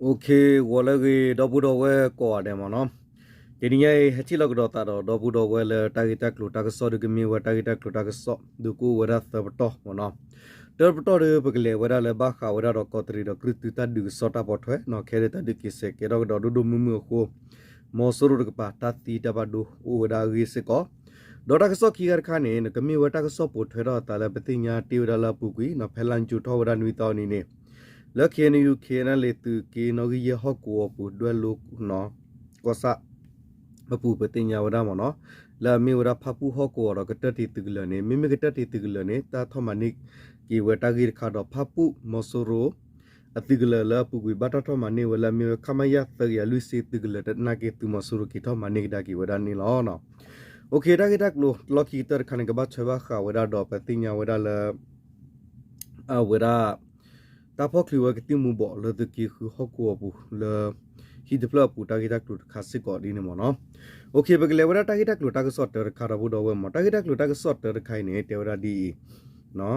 ဂီၤလၢအဂ့ၤ ဒီပုၢ်ဒီဝဲၢ်ကိးဂၤဒဲးမ့ၢ်နီၤ, တနံၤညါအံၤ ဟဲထံၣ်လိာ်ကဒီးသးဒီး ဒီပုၢ်ဒီဝဲၢ်လၢတၢ်ဂ့ၢ်တၢ်ကျိၤတၢ်ကစီၣ်ဒုးကမ့ၢ်ဝဲတၢ်ဂ့ၢ်တၢ်ကျိၤတၢ်ကစီၣ် ဒုးကအိၣ်ဝဲဒၣ်သၢပတီၢ်မ့ၢ်နီၤ, တၢပတီၢ်ဒီး ပကလဲၤဝဲဒၣ်လၢဘၣ်ဃးဝဲဒၣ်ဒီးကီးတရံးဒီးကြုၢ်တုတၢ်ဒုးကစီၣ်တၢ်ပိာ်ထွဲနီၤ, ခဲအံၤတၢ်ဒုးက့ၤစဲးကဲထီၣ်ကဒီးဒိၣ်ဒိၣ်မုၢ်မုၢ်အဃိ မီၤစိရိၤတကပၤတၢ်သံတၢ်ဘၣ်ဒိအိၣ်ဝဲဒၣ်အဂ့ၢ်စ့ၢ်ကီး, ဒီးတၢ်ကစီၣ်ခံခါတခါန့ၣ် ကမ့ၢ်ဝဲတၢ်ကစီၣ်ပိာ်ထွဲထီၣ်အသးလၢပသ့ၣ်ညါတ့ၢ်ဝဲဒၣ်လၢအပူၤကွံာ်နီၤ, ဖဲလါယူၤထီၣ်ဝဲဒၣ်နွံသီအနံၤန့ၣ် လၢ KNU KNLA သုးက့နီၣ်ဂံၢ်ယဲၢ်ဟီၣ်ကဝီၤအပူၤ ဒွဲၣ်လိၤနီၤ ကီၢ်ဆၣ် အပူၤပသ့ၣ်ညါဝဲဒၣ်မ့ၢ်နီၤ, လၢအမ့ၢ်ဝဲဒၣ်ဖၣ်ပူၣ်ဟီၣ်ကဝီၤဒီးကတၢၢ်တံၤသုးကလၢၤန့ၣ် မ့မ့ၢ်ကတၢၢ်တံၤသုးကလၢၤန့ၣ် တၢ်ထီၣ်မၤန့ၢ်က့ၤဝဲတၢ်ဂ့ၢ်တခါဒီး ဖၣ်ပူၣ်မီၤစိရိၤ အသုးကလၢၤလၢအပူၤကွံာ် ဘၣ်တၢ်ထီၣ်မၤန့ၢ်ဝဲလၢအမ့ၢ်ဝဲ ခမရ သၢကယၤလွံၢ်ဆံ သုးကလၢၤတနာ်က့ သုးမီၤစိရိၤက့ၤထီၣ်မၤန့ၢ်ကဒါက့ၤဝဲဒၣ်န့ၣ်လီၤ. တၢ်ဂ့ၢ်တၢ်ကျိၤလီၢ်ခံကတၢၢ်တခါန့ၣ် ကဘၣ်ထွဲဘၣ်ဃးဝဲဒၣ်ဒီးပသ့ၣ်ညါဝဲဒၣ်လၢ အဝဲဒၣ် တၢ်ဖီၣ်ချုးဝဲကသံၣ်မူၤဘှီးလၢသုးက့ဃုဟီၣ်ကဝီၤအပူၤလၢ ဟံၣ်တဖျၢၣ်အပူၤတၢ်ဂ့ၢ်တၢ်ကျိၤတခါစ့ၢ်ကီးဒ်န့ၣ်မ့ၢ်နီၤ. ပကလဲၤဝဲဒၣ်တၢ်ဂ့ၢ်တၢ်ကျိၤတၢ်ကစီၣ်တၢတခါဒီပုၢ်ဒီဝဲၢ်မ့ၢ် တၢ်ဂ့ၢ်တၢ်ကျိၤတၢ်ကစီၣ်တၢတခါအံၤန့ၣ် တဲဝဲဒၣ်ဒ်အံၤ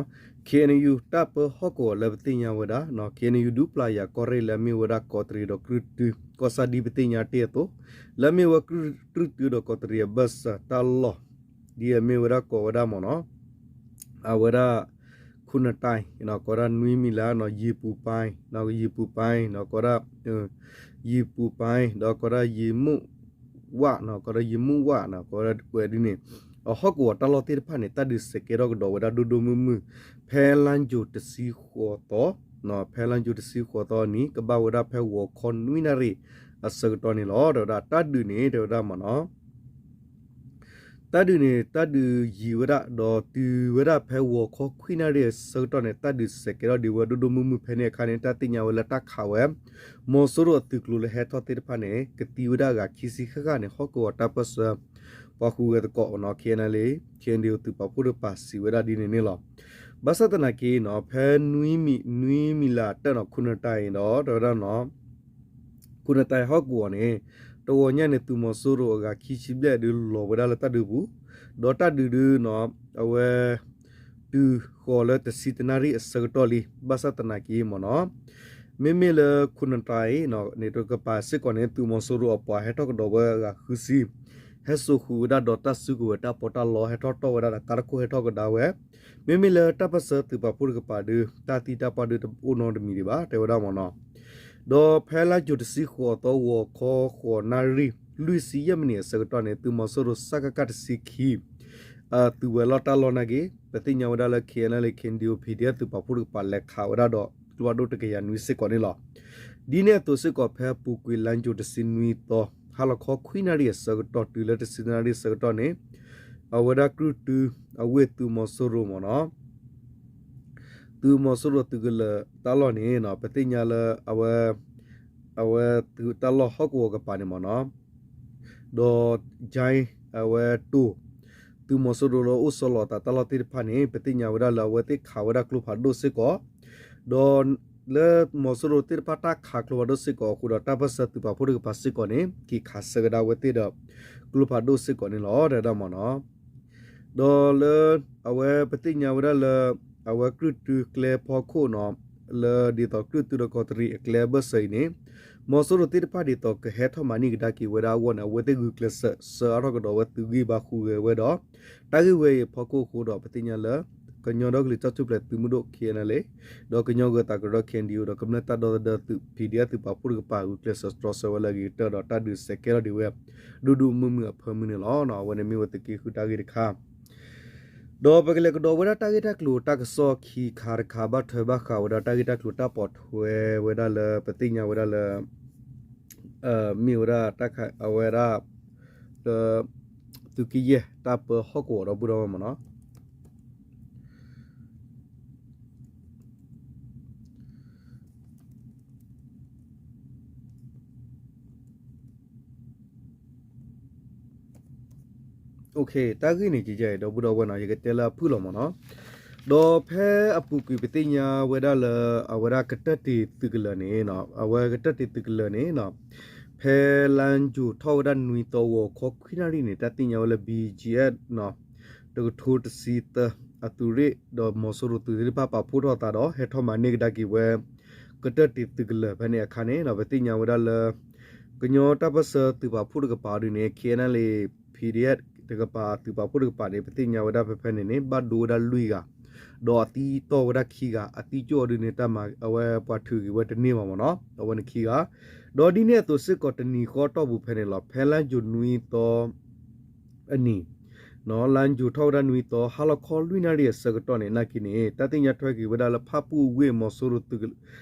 KNU တၢ်ပၢဟီၣ်ကဝီၤလၢပသ့ၣ်ညါဝဲဒၣ် KNU ဒူပျၢ်ယၤကီၢ်ရ့ၣ်လၢအမ့ၢ်ဝဲဒၣ်ကီးတရံးဒီးကြုၢ်တု ကီၢ်ဆၣ်ဒ်ပသ့ၣ်ညါတ့ၢ်အသိး လၢအမ့ၢ်ဝဲကြုၢ်တုဒီးကီးတရံးအဘၢၣ်စၢၤတၢ်လီၢ် ဒ်အမ့ၢ်ဝဲဒၣ်ကိးဝဲဒၣ်မ့ၢ်နီၤ အဝဲဒၣ် ခိၣ်နတၢၢ် ကိးဝဲဒၣ်နွံမံၤလါနီၤ ယံာ်ပူၤပၢ် ယံာ်ပူၤပၢ်နီၤ ကိးဝဲဒၣ် ယံာ်ပူၤပၢ် ဒီးကိးဝဲဒၣ်ယံာ်မူးဝၣ်နီၤ ကိးဝဲဒၣ်ယံာ်မူးဝၣ်နီၤ ကိးဝဲဒၣ်ဝဲဒ်န့ၣ် အဟီၣ်ကဝီၤတၢ်လီၢ်သ့ၣ်တဖၣ်န့ၣ် တၢ်ဒုးစဲးကဲထီၣ်ကဒီးဝဲဒၣ်ဒိၣ်ဒိၣ်မုၢ်မုၢ် ဖဲလါယူၤတဆံဃိးသီ ဖဲလါယူၤတဆံဃိးသီအနံၤ ကဘၣ်ဝဲဒၣ်ဖဲဂီၤခီနွံနၣ်ရံၣ်အဆၢကတီၢ်န့ၣ်လီၤ. တဲဝဲဒၣ်တၢ်ဒုးန့ၣ် တဲဝဲဒၣ်မ့ၢ်နီၤ တၢ်ဒုးန့ၣ် တၢ်ဒုးယံာ်ဝဲဒၣ် ဒီးတုၤဝဲဒၣ်ဖဲဂီၤခီခွံနၣ်ရံၣ်အဆၢကတီၢ်န့ၣ် တၢ်ဒုးစဲးကဲထီၣ်ဒံးဝဲဒိၣ်ဒိၣ်မုၢ်မုၢ်ဖဲန့ၣ်အခါန့ၣ် တၢ်သ့ၣ်ညါဝဲလၢတၢ်ခးဝဲ မီၤစိရိၤအသုးကျိၤလၢဟဲထီၣ်သ့ၣ်တဖၣ်န့ၣ် ကသံဝဲဒၣ်အဂၤခံဆံဃၣ်ဃၣ်န့ၣ် ဟီၣ်ကဝီၤတၢ်ပၢၢ်ဆၢ ပှၤဃုဂဲၤသကိးနီၤ KNLA KNDO သုးပာ်ဖှိၣ်တကပၤစံးဝဲဒၣ်ဒ်န့ၣ်န့ၣ်လီၤ. ဘၣ်ဆၣ်သနာ်က့နီၤ ဖဲနွံမံၤ နွံမံၤလါတၢ်နီၤ ခိၣ်နတၢၢ်အံၤဒီး တဲဝဲဒၣ်နီၤ ခိၣ်နတၢၢ်ဟီၣ်ကဝီၤန့ၣ် တဂီၤညါန့ၣ် သုးမီၤစိရိၤအဂၤခံဆံဘျဲၣ်ဒုးလီၤဝဲဒၣ်လၢတၢ်ဒုးပူၤ ဒီးတၢ်ဒုးဒုးနီၤ အဝဲ တုၤဃီၤလၢတဆံတနၣ်ရံၣ်အဆၢကတီၢ်လံ ဘၣ်ဆၣ်သနာ်က့မ့ၢ်နီၤ မ့မ့ၢ်လၢခိၣ်နတၢၢ်အံၤ န့ၣ်တကပၤစ့ၢ်ကီးန့ၣ် သုးမီၤစိရိၤအပှၤဟဲထီၣ်ကဒီးဝဲအဂၤဃုဆံ ဟဲစိာ်ဃုာ်ဝဲဒၣ်ဒီးတၢ်စုကဝဲၤတၢ်ပီးတၢ်လီဟဲထီၣ်တီၢ်ဝဲဒၣ်ဒီးကါတခိၣ်ဟဲထီၣ်ကဒါဝဲ မ့မ့ၢ်လၢတၢ်ပၢၢ်ဆၢသုးပာ်ဖှိၣ်တကပၤဒုး တၢ်သံတၢ်ပှၢ်ဒုးတအိၣ်နီတမံၤဒံးဘၣ် တဲဝဲဒၣ်မ့ၢ်နီၤ ဒီးဖဲလါယူၤတဆံဃိးသီ ဂီၤခီဃိးနၣ်ရံၣ် လွံၢ်ဆံယဲၢ်မံးနံးအဆၢကတီၢ်န့ၣ် သုးမီၤစိရိၤ စကခ တဆံခံ သုးဝဲၤလီၢ်တၢ်လီၢ်နာ်က့ ပသ့ၣ်ညါဝဲဒၣ်လၢ KNLA KNDO PDF သုးပာ်ဖှိၣ်တကပၤလဲၤခးဝဲဒၣ်ဒီးကျိဖးဒိၣ်တကယၤနွံစ့ၢ်ကီးန့ၣ်လီၤ. ဒ်န့ၣ်အသိးစ့ၢ်ကီး ဖဲအပူၤကွံာ်လါယူၤတဆံနွံသီ ဟါလီၤခီခွံနၣ်ရံၣ်အဆၢကတီၢ်တုၤလၢတဆံတနၣ်ရံၣ်အဆၢကတီၢ်န့ၣ် အဝဲဒၣ်ကြုၢ်တု အဝ့ၢ်သုးမီၤစိရိၤမ့ၢ်နီၤ သုးမီၤစိရိၤသုးကလၢၤတၢ်လီၢ်န့ၣ် ပသ့ၣ်ညါလၢ အဝဲ အဝဲသုးတၢ်လီၢ်ဟီၣ်ကဝီၤကပၤန့ၣ်မ့ၢ်နီၤ ဒီး ကၠဲ အဝဲတိၢ် သုးမီၤစိရိၤလၢအိၣ်ဆီလီၤအသးတၢ်လီၢ်သ့ၣ်တဖၣ်န့ၣ် ပသ့ၣ်ညါဝဲဒၣ်လၢအဝဲသ့ၣ်ခးဝဲဒၣ်ကျိဖးဒိၣ်စ့ၢ်ကီး ဒီးလၢမီၤစိရိၤသ့ၣ်တဖၣ်တၢ်ခးကျိဖးဒိၣ်စ့ၢ်ကီးအဃိဒီး တၢ်ပၢၢ်ဆၢသုးပာ်ဖှိၣ်တကပၤစ့ၢ်ကီးန့ၣ် က့ၤခးဆၢကဒါဝဲသ့ၣ်ဒီး ကျိဖးဒိၣ်စ့ၢ်ကီးန့ၣ်လီၤ တဲဝဲဒၣ်မ့ၢ်နီၤ ဒီးလၢ အဝဲပသ့ၣ်ညါဝဲဒၣ်လၢ အဝဲကြုၢ်တုကျဲဖီခိၣ်နီၤ လၢဒ်သိးကြုၢ်တုဒီးကီးတရံးအကျဲအဘၢၣ်စၢၤအံၤန့ၣ် မီၤစိရိၤသ့ၣ်တဖၣ်ဒ်သိးကဟဲထီၣ်မၤန့ၢ်ကဒါက့ၤဝဲဒၣ်အဂီၢ်န့ၣ် အဝဲသ့ၣ်ဂုာ်ကျဲးစၢးဆှၢအါထီၣ်ကဒီးဝဲသုးဂံၢ်ဘါဃုာ်ဂဲၤဝဲဒီး တၢ်ဂ့ၢ်ဝဲအံၤအဖီခိၣ်အဃိဒီး ပသ့ၣ်ညါလၢ ကညီဒီကလုာ်တၢ်ထူၣ်ဖျဲးသုးမုၢ်ဒိၣ် KNLA ဒီးကညီဂၢၤသးကရၢ KNDO ဒီးကမျၢၢ်တၢ်ဒီသဒၢသုး PDF သုးပာ်ဖှိၣ်တကပၤ ဂုာ်ကျဲးစၢးတြီဆၢဝဲလၢအဂ့ၤကတၢၢ်ဒီး တၢ်ဒုးစဲးကဲထီၣ်ဒံးဝဲ ဒိၣ်ဒိၣ်မုၢ်မုၢ်အဖၢမုၢ်န့ၣ်လီၤ. အဝဲန့ၣ်မ့ၢ်ဝဲသုးက့ဃုတၢ်ဂ့ၢ်တခါ ဒီးပကလဲၤကဒီးဝဲဒၣ်တၢ်ဂ့ၢ်တၢ်ကျိၤတၢ်ကစီၣ်ခံခါတခါ ဘၣ်ထွဲဘၣ်ဃးဝဲဒၣ်တၢ်ဂ့ၢ်တၢ်ကျိၤတၢ်ပိာ်ထွဲဝဲဒၣ်လၢ ပသ့ၣ်ညါဝဲဒၣ်လၢ မ့ၢ်ဝဲဒၣ်တၢ်ခး အဝဲဒၣ် လၢ သုးက့ယဲၢ်တၢ်ပၢဟီၣ်ကဝီၤဒီပုၢ်ဒီဝဲၢ်မ့ၢ်နီၤ တၢ်ဂ့ၢ်န့ၣ် ကဲကဲအံၤ ဒီပုၢ်ဒီဝဲၢ်နီၤ ယကတဲလၢအဖုၣ်လီၤမ့ၢ်နီၤ ဒီးဖဲအပူၤကွံာ်ပသ့ၣ်ညါဝဲဒၣ်လၢ အဝဲဒၣ်ကတၢၢ်တံၤသုးကလၢၤန့ၣ် အဝဲကတၢၢ်တံၤသုးကလၢၤန့ၣ် ဖဲလါယူၤထီၣ်ဝဲဒၣ်နွံသီ ဂီၤခီခွံနၣ်ရံၣ်န့ၣ် တၢ်သ့ၣ်ညါဝဲလၢ BGF တကထိတဆံသၢ အသုးရ့ၣ် ဒီးမီၤစိရိၤသုးသ့ၣ်တဖၣ်ပာ်ဖှိၣ်ထီၣ်သးဒီး ဟဲထီၣ်မၤန့ၢ်ကဒါက့ၤဝဲ ကတၢၢ်တံၤသုးကလၢၤဖဲန့ၣ်အခါန့ၣ် ပသ့ၣ်ညါဝဲဒၣ်လၢ ကညီတၢ်ပၢၢ်ဆၢသုးပာ်ဖှိၣ်တကပၤဒ်န့ၣ် ခ့ၣ်အဲၣ်ယူၣ် ပီၣ်ဒီအ့ၣ် တကပၤသုးပာ်ဖှိၣ်တကပၤန့ၣ် ပသ့ၣ်ညါဝဲဒၣ်ဖဲဖဲန့ၣ်န့ၣ် ဘၣ်ဒိဝဲဒၣ်လွံၢ်ဂၤ, ဒီးအသံတီၢ်ဝဲဒၣ်ခံဂၤ, အသံကၠိၣ်အီၤဒ်န့ၣ် တၢ်မၤအဝဲပှၤထုးက့ၤဝဲတန့ၢ်ဘၣ်မ့ၢ်နီၤ, အဝဲန့ၣ်ခံဂၤ, ဒီးဒ်န့ၣ်အသိးစ့ၢ်ကီးတနံၤဃီတီၢ်ပူၤဖဲန့ၣ်လီၤ. ဖဲလါယူၤနွံသီ အနံၤ လါယူၤထီၣ်ဝဲဒၣ်နွံသီ ဟါလီၤခီလွံၢ်နၣ်ရံၣ်အဆၢကတီၢ်န့ၣ် နာ်က့န့ၣ် တၢ်သ့ၣ်ညါထွဲက့ၤဝဲဒၣ်လၢဖၣ်ပူၣ်ဝ့ၢ်မီၤစိရိၤသုးက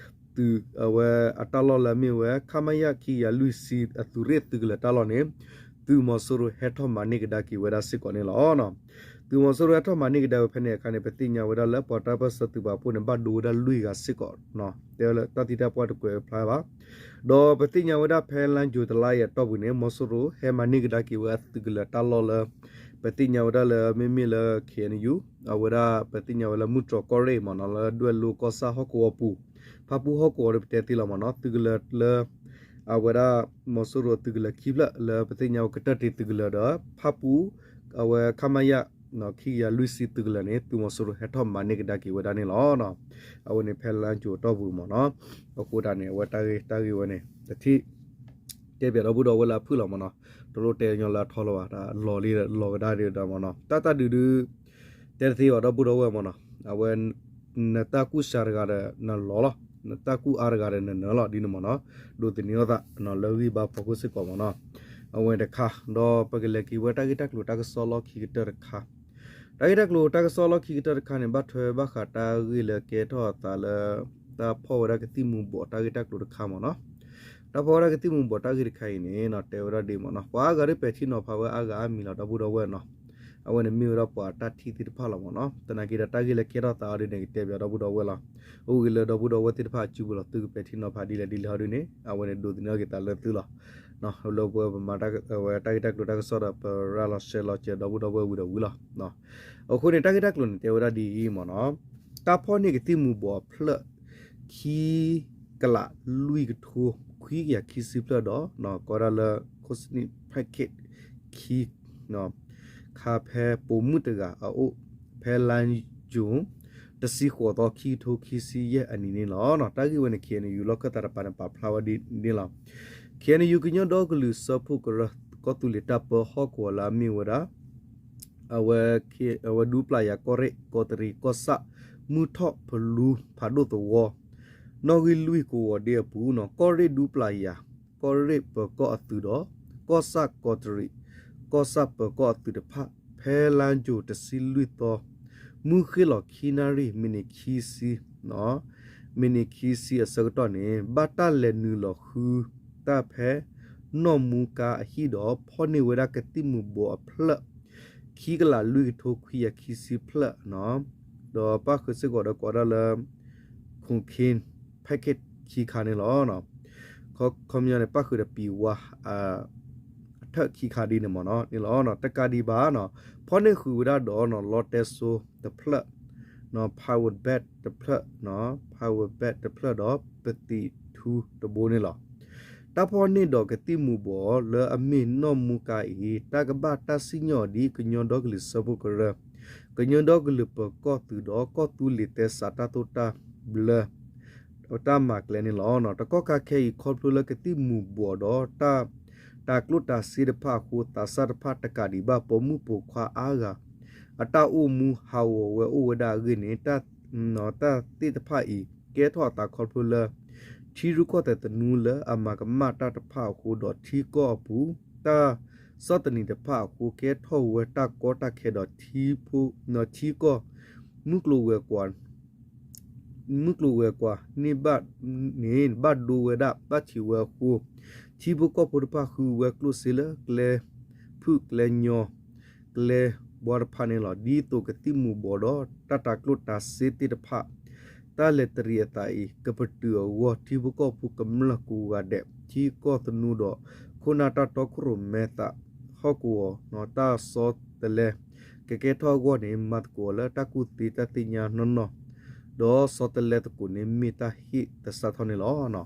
သုးအဝဲအတၢ်လီၢ်လၢအမ့ၢ်ဝဲ ခမရ ခံကယၤလွံၢ်ဆံ အသုးရ့ၣ်သုးကလၢၤတၢ်လီၢ်န့ၣ် သုးမီၤစိရိၤဟဲထီၣ်မၤန့ၢ်ကဒါက့ၤဝဲဒၣ်စ့ၢ်ကီးန့ၣ်လီၤ. သုးမီၤစိရိၤဟဲထီၣ်မၤန့ၢ်ကဒါဝဲဖဲန့ၣ်အခါန့ၣ် ပသ့ၣ်ညါဝဲဒၣ်လၢပှၤတၢ်ပၢၢ်ဆၢသုးပာ်ဖှိၣ်န့ၣ် ဘၣ်ဒိဝဲဒၣ်လွံၢ်ဂၤစ့ၢ်ကီး, တဲဝဲလၢတၢ်သံတၢ်ပှၢ်တကွဲးဖျါဘၣ်. ဒီးပသ့ၣ်ညါဝဲဒၣ်ဖဲလါယူၤတလါအံၤအတီၢ်ပူၤန့ၣ် မီၤစိရိၤဟဲမၤန့ၢ်ကဒါက့ၤဝဲအသုးကလၢၤတၢ်လီၢ်လၢ ပသ့ၣ်ညါဝဲဒၣ်လၢမ့မ့ၢ်လၢ ခ့ၣ်အဲၣ်ယူၣ် အဝဲဒၣ်ပသ့ၣ်ညါဝဲလၢမုၢ်တြီၤကီၢ်ရ့ၣ်မ့ၢ်နီၤ လၢဒွဲၣ်လိကီၢ်ဆၣ်ဟီၣ်ကဝီၤပူၤ, ဖၣ်ပူၣ်ဟီၣ်ကဝီၤဒီးပတဲသ့လီၤမ့ၢ်နီၤ သုးကလၢၤလၢ အဝဲဒၣ်မီၤစိရိၤသုးကလၢၤခံဖျၢၣ်လၢပသ့ၣ်ညါဝဲကတၢၢ်တံၤသုးကလၢၤဒီး ဖၣ်ပူၣ် အဝဲ ခမရ ခံကယၤလွံၢ်ဆံသုးကလၢၤန့ၣ် သုးမီၤစိရိၤဟဲထီၣ်မၤန့ၢ်ကဒါက့ၤဝဲဒၣ်န့ၣ်လီၤ. အဝဲန့ၣ်ဖဲလါယူၤအတီၢ်ပူၤမ့ၢ်နီၤ, အဃိသတးန့ၣ် အဝဲတၢ်ဂ့ၢ်တၢ်ဂ့ၢ်ဝဲန့ၣ် တထံၣ် တဲပၠးဒီပုၢ်ဒီဝဲၢ်လၢအဖုၣ်လီၤမ့ၢ်နီၤ, တလိၣ်တဲညီလၢအထီလၢၤဘၣ် တၢ်လီၤလံလီၤကဒါဒ်ဒီးမ့ၢ်နီၤ တၢ်တၢ်ဒုးဒုး တဲတသ့ဘၣ်ဒီပုၢ်ဒီဝဲၢ်မ့ၢ်နီၤ, အဝဲ နတၢ်ကူၣ်စးတဂၤဒီးနလီၤလီၤ, နတၢ်ကူၣ်အါတဂၤဒီးနနၢၤလီၤဒ်န့ၣ်မ့ၢ်နီၤ, ဒိးသန့ၤအသးလၢဂံၢ်ဘါဖီခိၣ်စ့ၢ်ကီးမ့ၢ်နီၤ, အဝဲတခါ, ဒီးပကလဲၤက့ၤဝဲတၢ်ဂ့ၢ်တၢ်ကျိၤတၢ်ကစီၣ်လီၢ်ခံကတၢၢ်တခါ တၢ်ဂ့ၢ်တၢ်ကျိၤတၢ်ကစီၣ်လီၢ်ခံကတၢၢ်တခါန့ၣ် ဘၣ်ထွဲဘၣ်ဃးတၢ်ဂ့ၢ်လၢကဲထီၣ်အသးလၢ တၢ်ဖီၣ်ဝဲဒၣ်ကသံၣ်မူၤဘှီးတၢ်ဂ့ၢ်တၢ်ကျိၤတခါမ့ၢ်နီၤ, တၢ်ဖီၣ်ဝဲဒၣ်ကသံၣ်မူၤဘှီးတၢ်ဂ့ၢ်တခါအံၤန့ၣ် တဲဝဲဒၣ်ဒ်မ့ၢ်နီၤ ပှၤအါဂၤဒ်ပဲာ်ထံနီၤဖးဝဲအါဂၤအါမံၤလီၤ ဒီပုၢ်ဒီဝဲၢ်နီၤ, အဝဲန့ၣ်မ့ၢ်ဝဲဒၣ်ပှၤတၢ်ထံၣ်သ့ၣ်တဖၣ်လီၤမ့ၢ်နီၤ, သနာ်က့ဒီးတၢ်ဂ့ၢ်လၢကဲထီၣ်သးအီၤဒ်န့ၣ် ကတဲပၠးဒီပုၢ်ဒီဝဲၢ်လီၤ, အိၣ်ဂ့ၤလၢဒီပုၢ်ဒီဝဲၢ်သ့ၣ်တဖၣ်အစုပူၤလီၤ, သုကပဲာ်ထံနီၤဖးဒ်လဲၣ်ဒ်လဲၣ်ဟီဒ်န့ၣ် အဝဲန့ၣ်ဒိးသန့ၤအီၤက့ၤသးလၢသုလီၤ လၢပဝဲပမၤတၢ်ဝဲတၢ်ဂ့ၢ်တၢ်ကျိၤတၢ်ကစီၣ်ဒီး ပရၤလီၤရှဲလီၤစၢၤဒီပုၢ်ဒီဝဲၢ်ဝံၤဒီးဝံၤလီၤ. အဃိန့ၣ် တၢ်ဂ့ၢ်တၢ်ကျိၤန့ၣ် တဲဝဲဒၣ်ဒ်အံၤမ့ၢ်နီၤ, တၢ်ဖီၣ်န့ၢ်ကသံၣ်မူၤဘှီးအဖျၢၣ် ခံကလးလွံၢ်ကထိခွံကယၤခံဆံဖျၢၣ်ဒီး ကိးဒၣ်လၢ ခိၣ်စနံၣ် package ခံ ခါဖဲပိာ်မုၣ်တဂၤအအိၣ် ဖဲလါယူၤ တဆံဃိးသီ ခံကထိခံဆံယဲၢ်အနံၤန့ၣ်လီၤ. တၢ်ဂ့ၢ်ဝဲန့ၣ် ခ့ၣ်အဲၣ်ယူၣ် လီၢ်ခၢၣ်သးတပၤန့ၣ် ပာ်ဖျါဝဲဒ်န့ၣ်လီၤ. ခ့ၣ်အဲၣ်ယူၣ် ကညီဒီကလုာ်စၢဖှိၣ်ကရၢ ကီၢ်သူလ့ၤတၢ်ပၢဟီၣ်ကဝီၤလၢအမ့ၢ်ဝဲဒၣ် အဝဲ အဝဲဒူပျၢ်ယၤကီၢ်ရ့ၣ် ကီးတရံး ကီၢ်ဆၣ် မုၢ်ထီၣ် ဖလူ ဖးဒိၣ်သဝီ နီၣ်ဂံၢ်လွံၢ်ကဝီၤဒ့အပူၤနီၤ ကီၢ်ရ့ၣ်ဒူပျၢ်ယၤ ကီၢ်ရ့ၣ်ပၢၤကီၢ်အသုးဒီး ကီၢ်ဆၣ်ကီးတရံး ကီၢ်ဆၣ်ပၢၤကီၢ်အသုးတဖၣ် ဖဲလါယူၤတဆံလွံၢ်သီ မုၢ်ဃ့ၢ်လီၤခံနၣ်ရံၣ် မံးနံးခံဆံ မံးနံးခံဆံအဆၢကတီၢ်န့ၣ် ဘၣ်တၢ်လဲၤနုာ်လီၤဃုတၢ်ဖဲ နီၢ်မူကါအဟံၣ်ဒီး ဖီၣ်န့ၢ်ဝဲဒၣ်ကသံၣ်မူၤဘှီးအဖျၢၣ် ခံကလးလွံၢ်ကထိခွံကယၤခံဆံဖျၢၣ် ဒီးပၣ်ဃုာ်စ့ၢ်ကီးဒီးကိးဒၣ်လၢ cocaine package ခံခါန့ၣ်လီၤ. ခီပညီန့ၣ် ပၣ်ဃုာ်ဒီးပံၤဝါ အထၢၣ်ခံခါဒ်န့ၣ်မ့ၢ်နီၤ န့ၣ်လီၤ. တကးဒံးဘၣ်နီၤ ဖီၣ်န့ၢ်ဃုာ်ဝဲဒၣ်ဒီးနီၤ လီတဲစိတဖျၢၣ် power bank တဖျၢၣ် power bank တဖျၢၣ်ဒီးပသံးထူတဘိန့ၣ်လီၤ. တၢ်ဖီၣ်န့ၢ်ဒီးကသံၣ်မူၤဘှီးလၢအမ့ၢ်နီၢ်မူကါအံၤ တၢ်ကဘၣ်တၢ်စံၣ်ညီၣ်အီၤဒ်ကညီဒီကလုာ်စၢဖှိၣ်ကရၢ ကညီဒီကလုာ်ပၢၤကီၢ်သုးဒီးကီၢ်သူလ့ၤသဲစးတၢ်သိၣ်တၢ်ဘျၢ တၢ်မၤကျဲန့ၣ်လီၤ. တကီၢ်ခါခဲအံၤ ခီဖျိလၢကသံၣ်မူၤဘှီးဒီးတၢ် တၤကျိၣ်တၤစ့တဖၣ်အဃိ သးစၢ်တဖၣ်တကးဒံးဘၣ် ပိာ်မုၣ်ပိာ်ခွါအါဂၤ အတၢ်အိၣ်မူဟးဂီၤဝဲအိၣ်ဝဲဒၣ်အဂ့ၢ်န့ၣ် တၢ်သ့ၣ်တဖၣ်အံၤ ကဲထီၣ်အသးခီဖျိလၢ ထံရူၢ်ကီၢ်သဲးသနူလၢအမၤကမၣ်တၢ်တဖၣ်အဃိဒီးထံကီၢ်အပူၤ တၢ်ဆီၣ်သနံးတဖၣ်အဃိ ကဲထီၣ်ဝဲတၢ်ကီတၢ်ခဲဒီး ထံကီၢ် မုၢ်ကျိၤဝဲၤကွာ် မုၢ်ကျိၤဝဲၤကွာ်န့ၣ်ဘၣ်န့ၣ် ဘၣ်ဒိဝဲဒၣ် ဘၣ်ထံးဝဲအဃိ ထံဖိကီၢ်ဖိတဖၣ်ဃုဝဲကျိၣ်စ့လၢကျဲဖုၣ်ကျဲညီ ကျဲဘှါတဖၣ်န့ၣ်လီၤ. ဒ်သိးကသံၣ်မူၤဘှီးဒီးတၢ်တၤကျိၣ်တၤစ့သ့ၣ်တဖၣ် တၢ်လဲၤတရံးအသးအံၤ ကပတုာ်အဂီၢ် ထံဖိကီၢ်ဖိကမျၢၢ်ကိးဂၤဒဲး ထံကီၢ်သနူဒီး ခိၣ်နၢ်တၢ်တီခိၣ်ရိၣ်မဲသး ဟီၣ်ကဝီၤ တၢ်ဆီတလဲ ကကဲထီၣ်အဂီၢ်န့ၣ် မၤသကိးလၢတၢ်ကူၣ်သ့တၢ်သ့ၣ်ညါနီၢ်နီၢ် ဒီးဆီတလဲသကိးန့ၣ် မ့ၢ်တၢ်ဟ့ၣ်သဆၣ်ထီၣ်န့ၣ်လီၤ.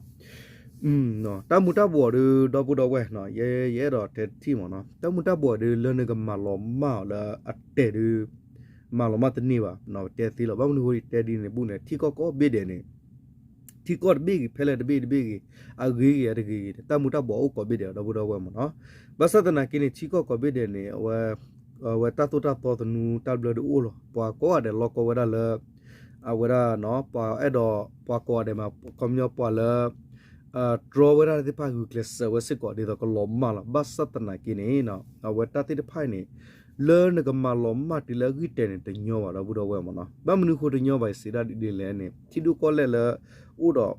တၢ်မူၤတၢ်ဘှီးဒီး ဒီပုၢ်ဒီဝဲၢ် ယအဲၣ်ဒိးတဲတထံၣ်မ့ၢ်နီၤ တၢ်မူၤတၢ်ဘှီးဒီး လၢနကမၤလီၤမၢ်အီၤလၢအတဲာ်ဒီး မၤလီၤမၢ်တန့ၢ်ဘၣ် တဲသ့လီၤ. ဘၣ်မနုၤအဃိတဲဒ်န့ၣ် ဘူၣ်န့ၣ် ထံကီၢ်ကိးဘ့ၣ်ဒဲးန့ၣ် ထံကီၢ်တဘ့ၣ်ဂ့ၤ ဖဲလဲၣ်တဘ့ၣ်တဘ့ၣ်ဂ့ၤ အဂ့ၤဂ့ၤအတဂ့ၤဂ့ၤန့ၣ် တၢ်မူၤတၢ်ဘှီးအိၣ်ကိးဘ့ၣ်ဒဲး ဒီပုၢ်ဒီဝဲၢ်မ့ၢ်နီၤ. ဘၣ်ဆၣ်သနာ်က့န့ၣ် ထံကီၢ်ကိးဘ့ၣ်ဒဲးန့ၣ် အဝဲ အဝဲတၢ်သိၣ်တၢ်သီသနူတၢ်ဘျၢဒုးအိၣ်လီၤ. ပှၤကိးဂၤဒဲးလီၢ်ကီဝဲဒၣ်လၢ အဝဲဒၣ် ပှၤအဲၣ်ဒိး ပှၤကိးဂၤဒဲးမး ခီပညီပှၤလၢ တြီဝဲဒၣ်သ့ၣ်တဖၣ်ဂုာ်ကျဲးစၢးဝဲစ့ၢ်ကီး ဒ်သိးကလီၤမၢ်လီၤ. ဘၣ်ဆၣ်သနာ်က့န့ၣ် အဝဲတၢ်သ့ၣ်တဖၣ်အံၤန့ၣ် လၢနကမၤလီၤမၢ်တုၤလၢအဂံၢ်တဲာ်န့ၣ် တညီဘၣ် ဒီပုၢ်ဒီဝဲၢ်မ့ၢ်နီၤ. ဘၣ်မနုၤဃိတညီဘၣ်အံၤစံးဒၣ်ဒ်လဲၣ်န့ၣ် ထံဒိၣ်ကီၢ်လဲၢ်လၢ အိၣ်ဒီး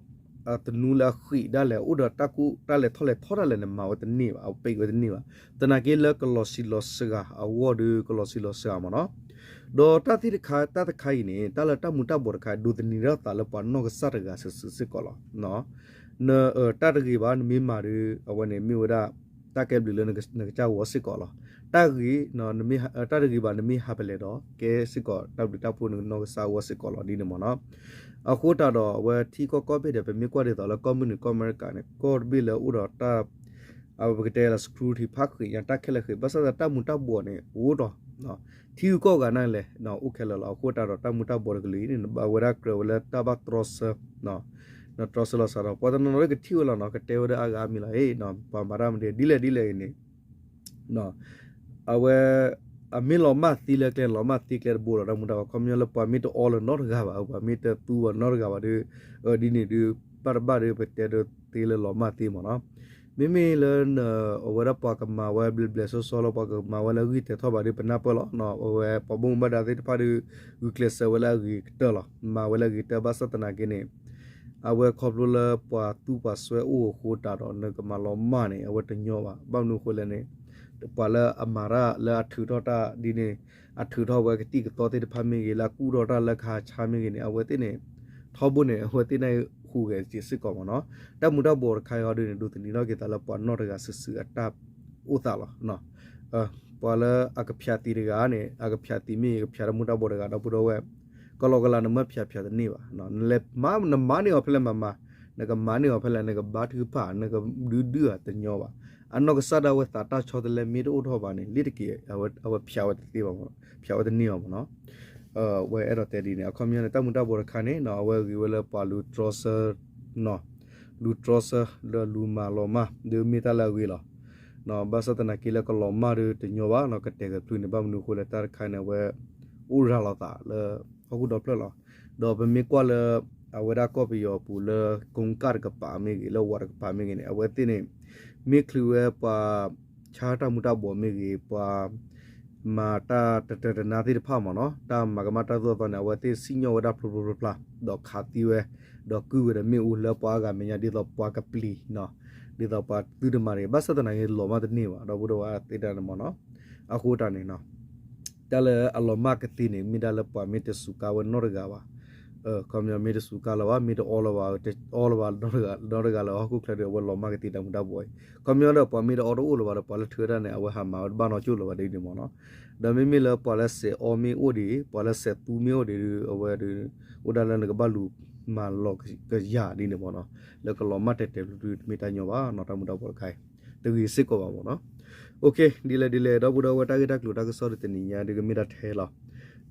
သနူလၢအဃံးဒၣ်လဲာ် အိၣ်ဒီးတၢ်ကူၣ်တၢ်လဲၤထီၣ်လဲၤထီတၢ်လဲာ်န့ၣ် မၤဝဲတန့ၢ်ဘၣ် အပိတ်ဝဲတန့ၢ်ဘၣ်. သနာ်က့လၢကလီၤဆံးလီၤစှၤအဂီၢ်ဒီး ကလီၤဆံးလီၤစှၤမ့ၢ်နီၤ. ဒီးတၢ်သ့ၣ်တခါ တၢ်တခါအံၤန့ၣ် တၢ်လၢတၢ်မူၤတၢ်ဘှီးတခါ ဒိးသန့ၤထီၣ်သးလၢပှၤနီၢ်ကစၢ်တဂၤစုာ်စုာ်စ့ၢ်ကီးလီၤ. တၢ်တဂ့ၤဘၣ် နမ့ၢ်မၤဒီး အဝဲန့ၣ်မ့ၢ်ဝဲဒၣ် တၢ်ကဲဘျုးလၢနကစၢ်ဂီၢ်စ့ၢ်ကီးလီၤ. တၢ်ဂ့ၤ တၢ်တဂ့ၤဘၣ် နမ့ၢ်ဟးပလဲၤဒီး ကဲစ့ၢ်ကီးတၢ်ဘျုးတၢ်ဖှိၣ်နနီၢ်ကစၢ်အဂီၢ်စ့ၢ်ကီးလီၤ ဒ်န့ၣ်မ့ၢ်နီၤ. အဃိသတးဒီး အဝဲထံကီၢ်ကိးဘ့ၣ်ဒဲး ပမ့ၢ်ကွၢ်ဒ်သိးလၢကီၢ်မုၢ်နုာ်ကီၢ်အမဲရကၤန့ၣ် ကီၢ်တဘ့ၣ်လၢအိၣ်ဒီးတၢ် အဝဲပကတဲလၢ security ဖးဃံးညါ တၢ်ခဲလၢာ်ဃံး ဘၣ်ဆၣ်သနာ်က့တၢ်မူၤတၢ်ဘှီးန့ၣ် အိၣ်ဒီး ထံဂုၤကီၢ်ဂၤနာ်က့လဲၣ် အိၣ်ခဲလၢာ်လီၤ. အဃိသတးဒီးတၢ်မူၤတၢ်ဘှီးတကလုာ်အံၤန့ၣ် အဝဲဒၣ်ကြၢးဝဲလၢတၢ်ဘၣ်တြီဆၢ တြီဆၢလီၤစးဒီး ပှၤတနီၤနီၤကထံၣ်ဝဲလီၤနီၤ ကတဲဝဲဒၣ်အါဂၤအါမံၤလီၤ ဟ့ၣ် ပှၤမၤတၢ်မနုၤ ဒ်လဲၣ်ဒ်လဲၣ်အံၤန့ၣ် အဝဲ အမ့ၢ်လီၤမၢ်သ့လၢကျဲ လီၤမၢ်သ့ကျဲတဘိလီၤ တၢ်မူၤတၢ်ဘှီး ခီပညီလၢပှၤမ့ၢ်တအီလၢၤနီတဂၤဘၣ် ပှၤမ့ၢ်တသူအီၤနီတဂၤဘၣ်ဒီး ဒ်န့ၣ်ဒုး ဘၣ်တဘၣ်ဒီး ပတဲဒိးသ့လၢလီၤမၢ်သ့မ့ၢ်နီၤ. မ့မ့ၢ်လၢ အဝဲဒၣ်ပှၤကမၤဝဲဘျဲးဘျဲးစီစီလၢ ပှၤကမၤဝဲလၢဂံၢ်တဲာ်ထီၣ်ဘၣ်ဒီး ပနၢ်ပၢၢ်လီၤ. အဝဲပှၤဘၣ်မူဘၣ်ဒါသ့ၣ်တဖၣ်ဒီး ဂုာ်ကျဲးစၢးဝဲလၢအဂ့ၤကတၢၢ်လီၤ. မၤဝဲလၢအဂ့ၤကတၢၢ် ဘၣ်ဆၣ်သနာ်က့န့ၣ် အဝဲခီဖျိလၢပှၤသူပှၤစွဲအိၣ်အဃိသတးဒီး နကမၤလီၤမၢ်န့ၣ် အဝဲတညီဘၣ်. ဘၣ်မနုၤအဃိလဲၣ်န့ၣ် ပှၤလၢအမၤတၢ်လၢအထုးထီၣ်တၢ်ဒ်န့ၣ် အထုးထီၣ်ဝဲကသံၣ်ကသီသ့ၣ်တဖၣ်မ့ၢ်ဂ့ၤ လၢအကူၣ်ထီၣ်တၢ်လၢကဟးဆါမ့ၢ်ဂ့ၤန့ၣ် အဝဲသ့ၣ်န့ၣ် ထီဘိန့ၣ် အဝဲသ့ၣ်န့ၣ်ဟူးဂဲၤစ့ၢ်ကီးမ့ၢ်နီၤ. တၢ်မူၤတၢ်ဘှီးတခါအံၤဒီးန့ၣ် ဒိးသန့ၤထီၣ်က့ၤသးလၢပှၤနီၢ်တဂၤစုာ်စုာ်အတၢ်အိၣ်သးလီၤ. ပှၤလၢအကဖၠးသံးတဂၤန့ၣ် အကဖၠးသံးမ့ၢ်ဂ့ၤ ကဖၠးတၢ်မူၤတၢ်ဘှီးတဂၤ ဒီပုၢ်ဒီဝဲၢ် ကလီကလီနမ့ၢ်ဖၠးဖၠးတန့ၢ်ဘၣ်. နလဲၤမၤ နမၤန့ၢ်အီၤဖဲလဲၣ်မၤမၤ နကမၤန့ၢ်အီၤဖဲလဲၣ် နကဘါထုကဖၣ် နကဒုဒုၣ်ဧါတညီဘၣ်. အနီၢ်ကစၢ်ဒၣ်ဝဲသးတၢ်ဆီတလဲမ့ၢ်တအိၣ်ထီၣ်ဘၣ်န့ၣ် လ့တက့ၢ် အဝဲဖၠးဝဲတသ့ဘၣ်မ့ၢ် ဖၠးဝဲတန့ၢ်ဘၣ်မ့ၢ်နီၤ. ဝဲအဲၣ်ဒိးတဲဒ်န့ၣ် အခီပညီန့ၣ် တၢ်မူၤတၢ်ဘှီးတခါန့ၣ် အဝဲဂ့ၤဝဲလၢပှၤလူၤတြီဆၢ လူၤတြီဆၢ ဒီးလူၤမၤလီၤမၢ် ဒုးမ့ၢ်တၢ်လၢအဂ့ၤလီၤ. ဘၣ်ဆၣ်သနာ်က့လၢကလီၤမၢ်ဒီးတညီဘၣ်နီၤ ကတဲာ်ကဖျုးန့ၣ် ဘၣ်မနုၤအဃိလဲၣ် တၢ်တခါန့ၣ် အဝဲ အိၣ်ရၤလီၤသးလၢ ဟီၣ်ခိၣ်ဒီဖျၢၣ်လီၤ. ဒီးပမ့ၢ်ကွၢ်လၢ အဝဲဒၣ်ကီၢ်ပယီၤအပူၤလၢ ကိကၣ်တကပၤမ့ၢ်ဂ့ၤ လၢဝးတကပၤမ့ၢ်ဂ့ၤန့ၣ် အဝဲသ့ၣ်န့ၣ် မ့ၢ်ချုးဝဲပှၤ ဆါတၢ်မူၤတၢ်ဘှီးမ့ၢ်ဂ့ၤ ပှၤ မၤတၢ်တတၢၢ်တနါသ့ၣ်တဖၣ်မ့ၢ်နီၤ တၢ်မၤကမၣ်တၢ်သိၣ်တၢ်သီန့ၣ် အဝဲသ့ၣ်စံၣ်ညီၣ်ဝဲဒၣ်ဖျိဖျိဖျါဖျါ ဒီးခးသံဝဲ ဒီးကုၢ်ဝဲဒီးမ့ၣ်အူလၢပှၤအါဂၤမဲာ်ညါ ဒ်သိးပှၤကပျံၤနီၤ ဒ်သိးပှၤသုတမၤတဂ့ၤ ဘၣ်ဆၣ်သနာ်က့လီၤမၢ်တန့ၢ်ဘၣ် ဒီပုၢ်ဒီဝဲၢ်သ့ၣ်တဖၣ်န့ၣ်မ့ၢ်နီၤ. အဃိတၢ်န့ၣ်နီၤ တၢ်လၢအလီၤမၢ်ကသ့န့ၣ် မ့ၢ်ဒၣ်လၢပှၤမ့ၢ်တစူးကါဝဲနီတဂၤဘၣ် ခီပညီမ့ၢ်တစူးကါလၢၤဘၣ် မ့ၢ်တအီလၢၤဘၣ် တအီလၢၤဘၣ်နီတဂၤလၢၤ ဟီၣ်ခိၣ်ချၢဒီး အဝဲလီၤမၢ်ကသ့တၢ်မူၤတၢ်ဘှီးအံၤ ခီပညီဒီးပှၤမ့ၢ်တအီတအိၣ်လၢၤဘၣ်ဒီး ပှၤလၢထုးဝဲဒၣ်န့ၣ် အဝဲဟးမၤဝဲတဘၣ်နီတကၠိၢ်လၢၤဘၣ်ဒ်န့ၣ်မ့ၢ်နီၤ. ဒီးမ့မ့ၢ်လၢပှၤလၢစဲးအီမ့ၢ်အိၣ်ဒံး ပှၤလၢစဲးသူမ့ၢ်အိၣ်ဒံးဒီး အဝဲဒီး အိၣ်ဒၣ်လၢနကဘၣ်လူၤမၤလီၤကယၤဒ်န့ၣ်မ့ၢ်နီၤ. လၢကလီၤမၢ်တဲာ်တဲာ်ဖျုးဖျုးတမ့ၢ်တၢ်ညီဘၣ်နီၤ တၢ်မူၤတၢ်ဘှီးတခါအံၤ တဂ့ၤစ့ၢ်ကီးဘၣ်မ့ၢ်နီၤ. ဒ်လဲၣ်ဒ်လဲၣ် ဒီပုၢ်ဒီဝဲၢ် တၢ်ဂ့ၢ်တၢ်ကျိၤတၢ်ကစီၣ်ဒ်တနံၤညါဒ်ကမ့ၢ်တၢ်ထဲလီၤ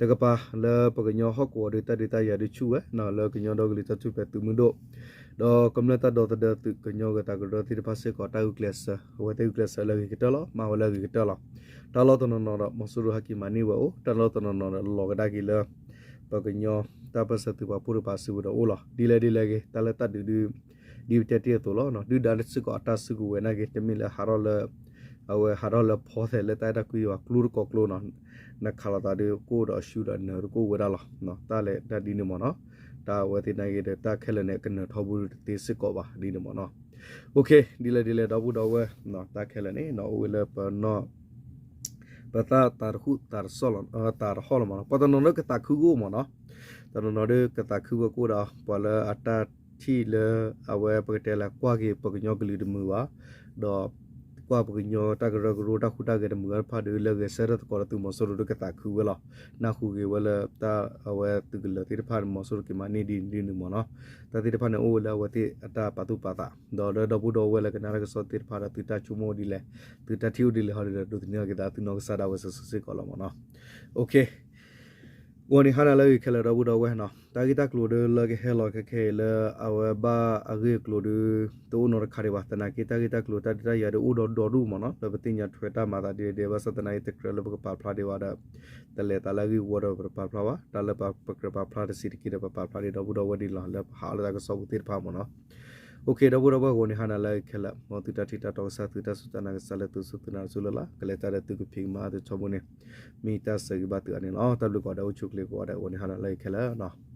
တကပၤလၢပကညီဟီၣ်ကဝီၤဒီးတၢ်ဒုးတၢ်ယၤဒုးဆူၣ်ဝဲ လၢကညီဒီကလုာ်တၢ်ထူၣ်ဖျဲးသုးမုၢ်ဒိၣ် ဒီးကမျၢၢ်တၢ်ဒီသဒၢသုးကညီဂၤသးကရၢသ့ၣ်တဖၣ်စ့ၢ်ကီး တၢ်ဂုာ်ကျဲးစၢး အဝဲသ့ၣ်ဂုာ်ကျဲးစၢးလၢအဂ့ၤကတၢၢ်လီၤ မၤဝဲလၢအဂ့ၤကတၢၢ်လီၤ. တၢ်လီၢ်တနီၤနီၤဒီး မီၤစိရိၤဟဲက့ၤမၤန့ၢ်ဝဲအိၣ် တၢ်လီၢ်တနီၤနီၤဒီးလီၤကဒါက့ၤလၢ ပကညီတၢ်ပၢၢ်ဆၢသုးပာ်ဖှိၣ်တကပၤစုပူၤဒီးအိၣ်လီၤ. ဒ်လဲၣ်ဒ်လဲၣ်ဂ့ၤ တၢ်လၢတၢ်ဒုးဒုး ဒ်ပတဲတ့ၢ်အသိးလီၤ ဒုၣ်ဒါစ့ၢ်ကီးအတၢ်စုကဝဲၤနာ်က့ တမ့ၢ်လၢဟးထီၣ်လၢ အဝဲဟးထီၣ်လၢဖီသဲးလၢတၢ်အဲၣ်တၢ်ကွံဘၣ် ကျိတကိးကျိနီၤ နခးလိာ်သးဒီးကအိၣ်ဒီးအရှုံးဒီးနၢၤတကိၣ်ဝဲဒၣ်လီၤ. တၢ်လဲၤတၢ်ဒ်န့ၣ်မ့ၢ်နီၤ တၢ်အဝဲသ့ၣ်နာ်က့ဒီး တၢ်ခဲလၢာ်န့ၣ် ကနၢၤထီဘိတသ့စ့ၢ်ကီးဘၣ်ဒ်န့ၣ်မ့ၢ်နီၤ. ဒ်လဲၣ်ဒ်လဲၣ် ဒီပုၢ်ဒီဝဲၢ် တၢ်ခဲလၢာ်န့ၣ် အိၣ်ဝဲလၢပနီၢ် ပသးတဃူသးတဟီၣ်လီၤမ့ၢ်နီၤ ပှၤတနီၤနီၤကသးခုကအိၣ်မ့ၢ်နီၤ တနီၤနီၤဒီးကသးခုဝဲကအိၣ်ဒီး ပှၤလၢအတၢ်ထံၣ်လၢ အဝဲပကတဲလၢကွၢ်က့ၤပကညီကလုာ်တမုာ်ဘၣ် ဒီး ကွၢ်ပကညီတၢ်ကရၢကရိတၢ်ဟူးတၢ်ဂဲၤတမုာ်ဘၣ်တဖၣ်ဒီး လၢဂဲၤဆၢထၢၣ်သကိးဒီးသုးမီၤစိရိၤဒီးကသးခုဝဲလီၤ. နၢ်ဟူဂ့ၤဝဲလၢတၢ်အဝဲသုးကလၢၤသ့ၣ်တဖၣ်န့ၣ် မီၤစိရိၤက့ၤမၤန့ၢ်ဒ်န့ၣ်ဒ်န့ၣ်မ့ၢ်နီၤ. တၢ်သ့ၣ်တဖၣ်န့ၣ်အိၣ်ဝဲလၢအဝဲသ့ၣ်အတၢ်ပာ်သူၣ်ပာ်သး ဒီးလၢဒီပုၢ်ဒီဝဲၢ်လၢကနၣ်တၢ်ကစီၣ်သ့ၣ်တဖၣ်ဒီး သုတၢ်ဆိကမိၣ်ဒ်လဲၣ် သုတၢ်ထံၣ်အိၣ်ဒ်လဲၣ်ဟီဒီး ဒိးသန့ၤထီၣ်က့ၤသးသုနီၢ်ကစၢ်ဒၣ်ဝဲစုာ်စုာ်စ့ၢ်ကီးလီၤမ့ၢ်နီၤ. ဂီၤနံၤဟါနၤလၢအဂ့ၤခဲလၢာ် ဒီပုၢ်ဒီဝဲၢ်နီၤ, တၢ်ဂ့ၢ်တၢ်ကျိၤဒီးလၢကဟဲလီၤခဲခဲအံၤလၢအဝဲဘၣ်အဂ့ၢ်အကျိၤဒီး တအိၣ်နီတခါဒံးဘၣ်. သနာ်က့ တၢ်ဂ့ၢ်တၢ်ကျိၤတၢ်ဒုးတၢ်ယၤဒီးအိၣ်ဒီးဒီဒူၣ်မ့ၢ်နီၤ, လၢပသ့ၣ်ညါထွဲတၢ်မၤသးဒ်ဒဲး ဘၣ်ဆၣ်သနာ်က့ တကြၢးလၢပကပာ်ဖျါဒံးဘၣ်ဒီး တလဲၤသးလၢအဂ့ၢ်ဝီဒီးပတပာ်ဖျါဘၣ်, တၢ်လၢပကြၢးပာ်ဖျါတစဲးတက့ဒီး ပပာ်ဖျါဒံးဒီပုၢ်ဒီဝဲၢ်ဒ်လီၤ လၢပဟးအီၤလၢတၢ်ကစီၣ်ပူၤသ့ၣ်တဖၣ်မ့ၢ်နီၤ. အိၣ်ခ့ ဒီပုၢ်ဒီဝဲၢ် ဂီၤနံၤဟါနၤလၢအဂ့ၤခဲလၢာ်, မ်သုတၢ်ထံၣ်တၢ်တီကစၢ် သုတၢ်စူၢ်တၢ်နာ်ကစၢ်လၢသုစူၢ်သုနာ်တစူၢ်လၢ်လၢ် ကလဲၤတၢ်ဒီးသုကဖံးကမၤအါသုထီဘိန့ၣ် မ့ၢ်တၢ်ဆၢဂ့ၤဘၣ်သုအါန့ၣ်လီၤ. တၢ်ဘျုးကိးဂၤဒဲး အိၣ်ဆူၣ်အိၣ်ချ့ကိးဂၤဒဲး ဂီၤနံၤဟါနၤလၢအဂ့ၤခဲလၢာ်နီၤ.